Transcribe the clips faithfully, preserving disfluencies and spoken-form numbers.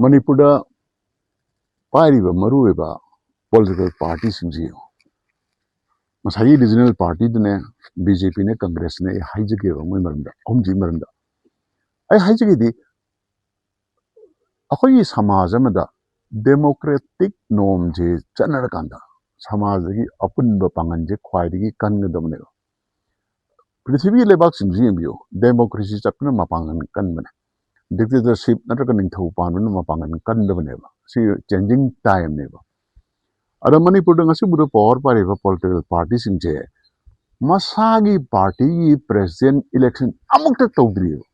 ꯃꯅꯤꯄꯨꯔꯗ ꯄꯥꯏꯔꯤꯕ ꯃꯔꯨꯑꯣꯏꯕ ꯄꯣꯂꯤꯇꯤꯀꯦꯜ ꯄꯥꯔꯇꯤꯁꯤꯡꯁꯤ ꯌꯦꯡꯉꯨ꯫ ꯉꯁꯥꯏꯒꯤ ꯔꯤꯖꯅꯦꯜ ꯄꯥꯔꯇꯤꯗꯨꯅꯦ, ꯕꯤ ꯖꯦ ꯄꯤꯅꯦ, ꯀꯪꯒ꯭ꯔꯦꯁꯅꯦ, ꯑꯩ ꯍꯥꯏꯖꯒꯦꯕ ꯃꯣꯏ ꯃꯔꯝꯗ, ꯑꯍꯨꯝꯁꯤꯒꯤ ꯃꯔꯝꯗ꯫ ꯑꯩ ꯍꯥꯏꯖꯒꯦꯗꯤ, ꯑꯩꯈꯣꯏꯒꯤ ꯁꯃꯥꯖ ꯑꯃꯗ ꯗꯦꯃꯣꯀ꯭ꯔꯦꯇꯤꯛ ꯅꯣꯔꯝꯁꯦ ꯆꯠꯅꯔꯀꯥꯟꯗ ꯁꯃꯥꯖꯗꯒꯤ ꯑꯄꯨꯟꯕ ꯄꯥꯡꯒꯜꯁꯦ ꯈ꯭ꯋꯥꯏꯗꯒꯤ ꯀꯟꯒꯗꯕꯅꯦꯕ꯫ ꯄ꯭ꯔꯤꯊꯤꯕꯤꯒꯤ ꯂꯩꯕꯥꯛꯁꯤꯡꯁꯤ ꯌꯦꯡꯕꯤꯌꯨ, ꯗꯦꯃꯣꯀ꯭ꯔꯦꯁꯤ ꯆꯠꯄꯅ ꯃꯄꯥꯡꯒꯜ ꯀꯟꯕꯅꯦ, ꯗꯤꯛꯇꯦꯇꯔꯁꯤꯞ ꯅꯠꯇ꯭ꯔꯒ ꯅꯤꯡꯊꯧ ꯄꯥꯟꯕꯅ ꯃꯄꯥꯡꯒꯜ ꯀꯟꯗꯕꯅꯦꯕ꯫ ꯁꯤ ꯆꯦꯟꯖꯤꯡ ꯇꯥꯏꯝꯅꯦꯕ꯫ ꯑꯗ ꯃꯅꯤꯄꯨꯔꯗ ꯉꯁꯤꯕꯨꯗ ꯄꯋꯥꯔ ꯄꯥꯏꯔꯤꯕ ꯄꯣꯂꯤꯇꯤꯀꯦꯜ ꯄꯥꯔꯇꯤꯁꯤꯡꯁꯦ ꯃꯁꯥꯒꯤ ꯄꯥꯔꯇꯤꯒꯤ ꯄ꯭ꯔꯦꯁꯤꯗꯦꯟ ꯏꯂꯦꯛꯁꯟ ꯑꯃꯨꯛꯇ ꯇꯧꯗ꯭ꯔꯤꯕ꯫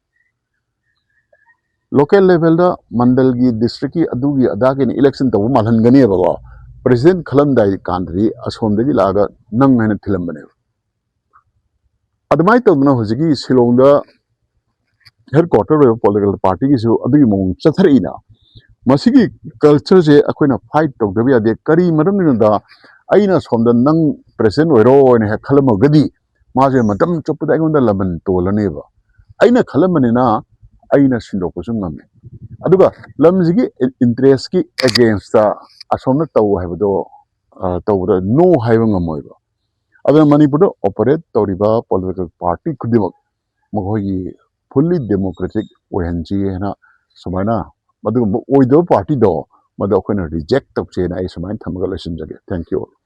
ꯂꯣꯀꯦꯜ ꯂꯦꯚꯦꯜꯗ ꯃꯟꯗꯜꯒꯤ, ꯗꯤꯁꯇ꯭ꯔꯤꯛꯀꯤ, ꯑꯗꯨꯒꯤ ꯑꯗꯥꯒꯤꯅ ꯏꯂꯦꯛꯁꯟ ꯇꯧꯕ ꯃꯥꯜꯍꯟꯒꯅꯦꯕꯀꯣ꯫ ꯄ꯭ꯔꯦꯁꯤꯗꯦꯟ ꯈꯜꯂꯝꯗꯥꯏ ꯀꯥꯟꯗꯗꯤ ꯑꯁꯣꯝꯗꯒꯤ ꯂꯥꯛꯑꯒ ꯅꯪ ꯍꯥꯏꯅ ꯊꯤꯜꯂꯝꯕꯅꯦꯕ꯫ ꯑꯗꯨꯃꯥꯏꯅ ꯇꯧꯗꯅ ꯍꯧꯖꯤꯛꯀꯤ ꯁꯤꯂꯣꯡꯗ ꯍꯦꯗ ꯀ꯭ꯋꯥꯇꯔ ꯑꯣꯏꯕ ꯄꯣꯂꯤꯇꯤꯀꯦꯜ ꯄꯥꯔꯇꯤꯒꯤꯁꯨ ꯑꯗꯨꯒꯤ ꯃꯑꯣꯡ ꯆꯠꯊꯔꯛꯏꯅ꯫ ꯃꯁꯤꯒꯤ ꯀꯜꯆꯔꯁꯦ ꯑꯩꯈꯣꯏꯅ ꯐꯥꯏꯠ ꯇꯧꯗꯕ ꯌꯥꯗꯦ꯫ ꯀꯔꯤ ꯃꯔꯝꯒꯤꯅꯣꯗ, ꯑꯩꯅ ꯁꯣꯝꯗ ꯅꯪ ꯄ꯭ꯔꯦꯁꯤꯗꯦꯟ ꯑꯣꯏꯔꯣ ꯍꯥꯏꯅ ꯍꯦꯛ ꯈꯜꯂꯝꯃꯒꯗꯤ, ꯃꯥꯁꯦ ꯃꯇꯝ ꯆꯨꯞꯄꯗ ꯑꯩꯉꯣꯟꯗ ꯂꯃꯟ ꯇꯣꯜꯂꯅꯦꯕ꯫ ꯑꯩꯅ ꯈꯜꯂꯝꯕꯅꯤꯅ ꯑꯩꯅ ꯁꯤꯟꯗꯣꯛꯄꯁꯨ ꯉꯝꯃꯤ꯫ ꯑꯗꯨꯒ ꯂꯝꯁꯤꯒꯤ ꯏꯟꯇꯔꯦꯁꯀꯤ ꯑꯦꯒꯦꯟꯁꯇ ꯑꯁꯣꯝꯅ ꯇꯧ ꯍꯥꯏꯕꯗꯣ, ꯑ, ꯇꯧꯕꯗ ꯅꯣ ꯍꯥꯏꯕ ꯉꯝꯃꯣꯏꯕ꯫ ꯑꯗꯨꯅ ꯃꯅꯤꯄꯨꯔꯗ ꯑꯣꯄꯔꯦꯠ ꯇꯧꯔꯤꯕ ꯄꯣꯂꯤꯇꯤꯀꯦꯜ ꯄꯥꯔꯇꯤ ꯈꯨꯗꯤꯡꯃꯛ ꯃꯈꯣꯏꯒꯤ ꯐꯨꯜꯂꯤ ꯗꯦꯃꯣꯀ꯭ꯔꯦꯇꯤꯛ ꯑꯣꯏꯍꯟꯁꯤ ꯍꯥꯏꯅ ꯁꯨꯃꯥꯏꯅ ꯃꯗꯨꯒꯨꯝꯕ ꯑꯣꯏꯗꯕ ꯄꯥꯔꯇꯤꯗꯣ ꯃꯗꯨ ꯑꯩꯈꯣꯏꯅ ꯔꯤꯖꯦꯛ ꯇꯧꯁꯦꯅ ꯑꯩ ꯁꯨꯃꯥꯏꯅ ꯊꯝꯃꯒ ꯂꯣꯏꯁꯤꯟꯖꯒꯦ꯫ Thank you all.